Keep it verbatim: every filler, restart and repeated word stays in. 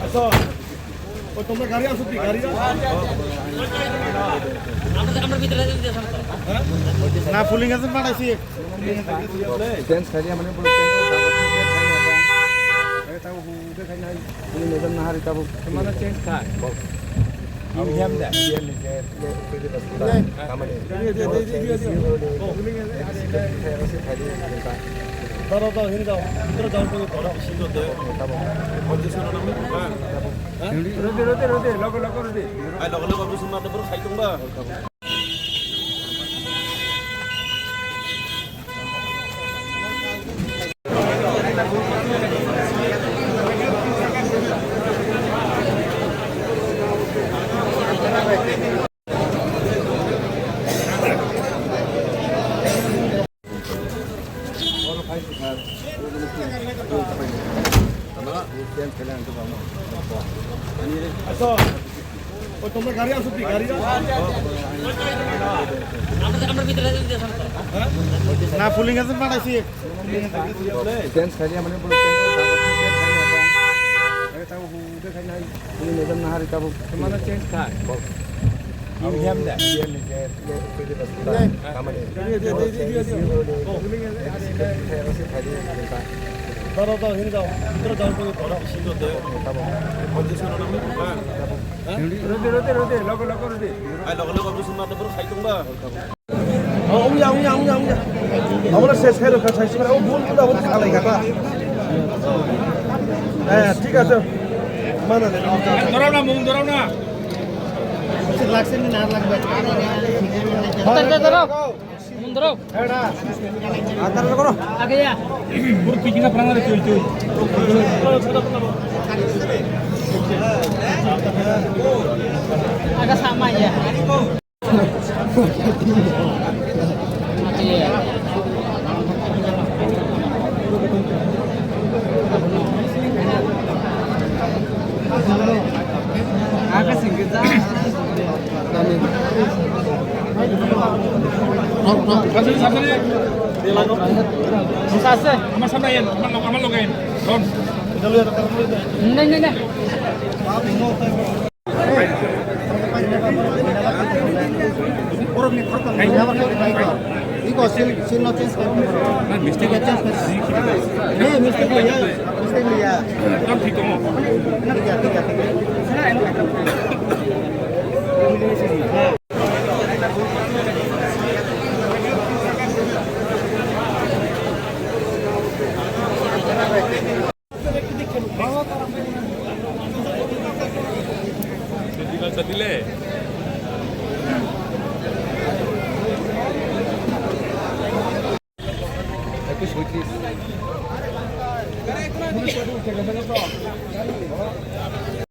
আচ্ছা, ও তোমরা গাড়ি আসো কি? গাড়ি আসো? না, ফুলিং আছে, পাঠাইছি। চেঞ্জ খাইয়া মানে পুরো চেঞ্জ খাইয়া। এটা উঠে খাই নাই। তুমি নজর না হারি তাবো। তোমার চেঞ্জ খায়। বল। ইউ হ্যাম দা। ইয়ে নিজে, ইয়ে নিজে বস। তার মানে। দাঁড়াও, দাঁড়াও, হিনে যাও। ভিতরে যাও, তুমি ধরো। সিদ্ধ দে। তাবো। পঞ্চাশ টাকা নামে। হ্যাঁ। হ্যাঁ? রোদে, রোদে, রোদে, লগো, লগো, রোদে। আই, লগো, লগো, রসুন মারতে পারো, খাই তোমরা। আচ্ছা, ও তোমরা গাড়ি আসো কি? গাড়ি আসো? না, ফুলিং আছে, পাঠাইছি। চেঞ্জ খাইয়া মানে পুরো চেঞ্জ খাইয়া। এটা উঠে খাই নাই। তুমি নজর না হারি তাবো। তোমার চেঞ্জ খায়। বল। ইউ হ্যাম দা। ইয়ে নিজে, ইয়ে নিজে বস। তার মানে। দাঁড়াও, দাঁড়াও, হিনে যাও। ভিতরে যাও, তুমি ধরো। সিদ্ধ দে। তাবো। পঞ্চাশ টাকা নামে। হ্যাঁ। হ্যাঁ? রোদে, রোদে, রোদে, লগো, লগো, রোদে। আই, লগো, লগো, রসুন মারতে পারো, খাই তোমরা। Ongya, ongya, ongya, ongya. Abona ses hero ka sai sibara o bul bul abot khalai kata. Eh, thik ase. Mana de. Dorao na, mung dorao na. Lagse ni nar lagbe. Dorao, dorao. Mung dorao. Atar koro. Age ya. Pur piki na prang re tui tui. Aga sama ya. Sase. Ama sana yan, ama lo, ama lo ngayon. Ron. Hindi, hindi, hindi. Iko seal, seal no change kar. Mistake. Change kar. Nahi, mistake nahi hai. Mistake nahi hai. Ekdam thik ho. Thik hai, thik hai, thik hai.